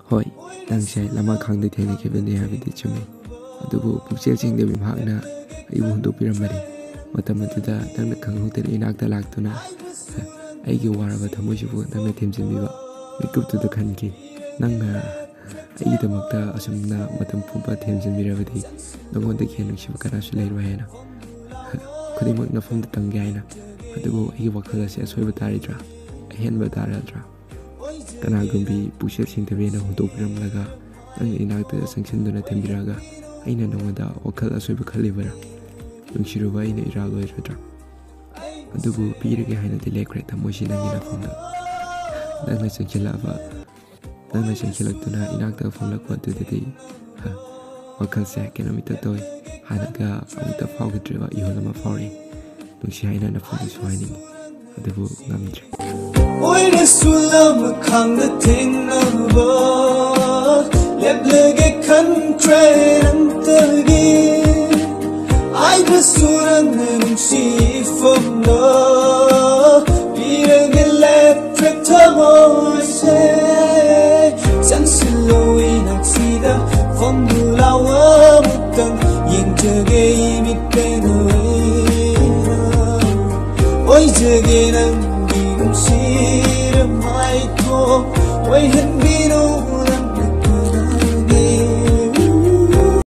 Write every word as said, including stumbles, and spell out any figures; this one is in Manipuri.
ꯍꯣꯏ, ꯅꯪꯁꯦ ꯂꯃꯈꯥꯡꯗ ꯊꯦꯡꯅꯈꯤꯕꯅꯤ ꯍꯥꯏꯕꯗꯤ ꯆꯨꯝꯃꯤ꯫ ꯑꯗꯨꯕꯨ ꯄꯨꯛꯆꯦꯜ ꯁꯦꯡꯗꯕꯤ ꯃꯍꯥꯛꯅ ꯑꯩꯕꯨ ꯍꯨꯟꯗꯣꯛꯄꯤꯔꯝꯕꯅꯤ꯫ ꯃꯇꯝ ꯑꯗꯨꯗ ꯅꯪꯅ ꯈꯪꯍꯧꯗꯅ ꯏꯅꯥꯛꯇ ꯂꯥꯛꯇꯨꯅ ꯑꯩꯒꯤ ꯋꯥꯔꯕ ꯊꯃꯣꯏꯁꯤꯕꯨ ꯅꯪꯅ ꯊꯦꯝꯖꯤꯟꯕꯤꯕ ꯃꯤꯀꯨꯞꯇꯨꯗ ꯈꯟꯈꯤ꯫ ꯅꯪꯅ ꯑꯩꯒꯤꯗꯃꯛꯇ ꯑꯁꯨꯝꯅ ꯃꯇꯝ ꯄꯨꯝꯕ ꯊꯦꯝꯖꯤꯟꯕꯤꯔꯕꯗꯤ ꯅꯉꯣꯟꯗꯒꯤ ꯍꯦꯟꯅ ꯅꯨꯡꯁꯤꯕ ꯀꯅꯥꯁꯨ ꯂꯩꯔꯣꯏ ꯍꯥꯏꯅ꯫ ꯈꯨꯗꯤꯡꯃꯛ ꯅꯐꯝꯗ ꯇꯝꯒꯦ ꯍꯥꯏꯅ꯫ ꯑꯗꯨꯕꯨ ꯑꯩꯒꯤ ꯋꯥꯈꯜ ꯑꯁꯤ ꯑꯁꯣꯏꯕ ꯇꯥꯔꯤꯗ꯭ꯔꯥ? ꯑꯍꯦꯟꯕ ꯇꯥꯔꯗ꯭ꯔꯥ? ꯀꯅꯥꯒꯨꯝꯕꯤ ꯄꯨꯛꯆꯦꯜ ꯁꯦꯡꯗꯕꯤꯅ ꯍꯨꯟꯗꯣꯛꯄꯤꯔꯝꯂꯒ ꯅꯪꯅ ꯏꯅꯥꯛꯇ ꯆꯪꯁꯤꯟꯗꯨꯅ ꯊꯝꯕꯤꯔꯛꯑꯒ ꯑꯩꯅ ꯅꯉꯣꯟꯗ ꯋꯥꯈꯜ ꯑꯁꯣꯏꯕ ꯈꯜꯂꯤꯕꯔꯥ? ꯅꯨꯡꯁꯤꯔꯨꯕ ꯑꯩꯅ ꯏꯔꯥꯜ ꯑꯣꯏꯔꯗ꯭ꯔꯥ? ꯑꯗꯨꯕꯨ ꯄꯤꯔꯒꯦ ꯍꯥꯏꯅꯗꯤ ꯂꯦꯞꯈ꯭ꯔꯦ ꯊꯃꯣꯏꯁꯤ ꯅꯪꯒꯤ ꯅꯐꯝꯗ꯫ ꯅꯪꯅ ꯆꯪꯁꯤꯜꯂꯛꯑꯕ, ꯅꯪꯅ ꯆꯪꯁꯤꯜꯂꯛꯇꯨꯅ ꯏꯅꯥꯛꯇ ꯐꯝꯂꯛꯄ ꯑꯗꯨꯗꯗꯤ, ꯍ, ꯋꯥꯈꯜꯁꯦ ꯀꯩꯅꯣꯝ ꯏꯇꯧ ꯇꯧꯏ꯫ ꯍꯥꯟꯅꯒ ꯑꯃꯨꯛꯇ ꯐꯥꯎꯈꯤꯗ꯭ꯔꯤꯕ ꯏꯍꯨꯜ ꯑꯃ ꯐꯥꯎꯔꯛꯏ꯫ ꯅꯨꯡꯁꯤ ꯍꯥꯏꯅ ꯅꯐꯝꯗꯁꯨ ꯍꯥꯏꯅꯤꯡꯉꯤ, ꯑꯗꯨꯕꯨ ꯉꯝꯗ꯭ꯔꯦ꯫ ꯑꯣꯏꯔꯁꯨ ꯂꯃꯈꯥꯡꯗ ꯊꯦꯡꯅꯕ ꯂꯦꯞꯂꯒꯦ ꯈꯟꯗ꯭ꯔꯦ ꯅꯪꯇꯒꯤ꯫ ꯍꯥꯏꯗ꯭ꯔꯁꯨ ꯅꯪꯅ ꯅꯨꯡꯁꯤꯐꯝꯗꯣ ꯄꯤꯔꯒꯦ ꯂꯦꯞꯇ꯭ꯔꯦ ꯊꯃꯣꯏꯁꯦ꯫ ꯆꯪꯁꯤꯜꯂꯣ ꯏꯅꯥꯛꯁꯤꯗ ꯐꯝꯗꯨ ꯂꯥꯎ ꯑꯃꯨꯛꯇꯪ ꯌꯦꯡꯖꯒꯦ ꯏꯃꯤꯠ ꯄꯦꯟꯅ ꯑꯣꯏꯖꯒꯦ ꯅꯪꯒꯤ ꯅꯨꯡꯁꯤꯔ ꯃꯥꯏꯊꯣꯡ ꯑꯣꯏꯍꯟꯕꯤꯔꯣ꯫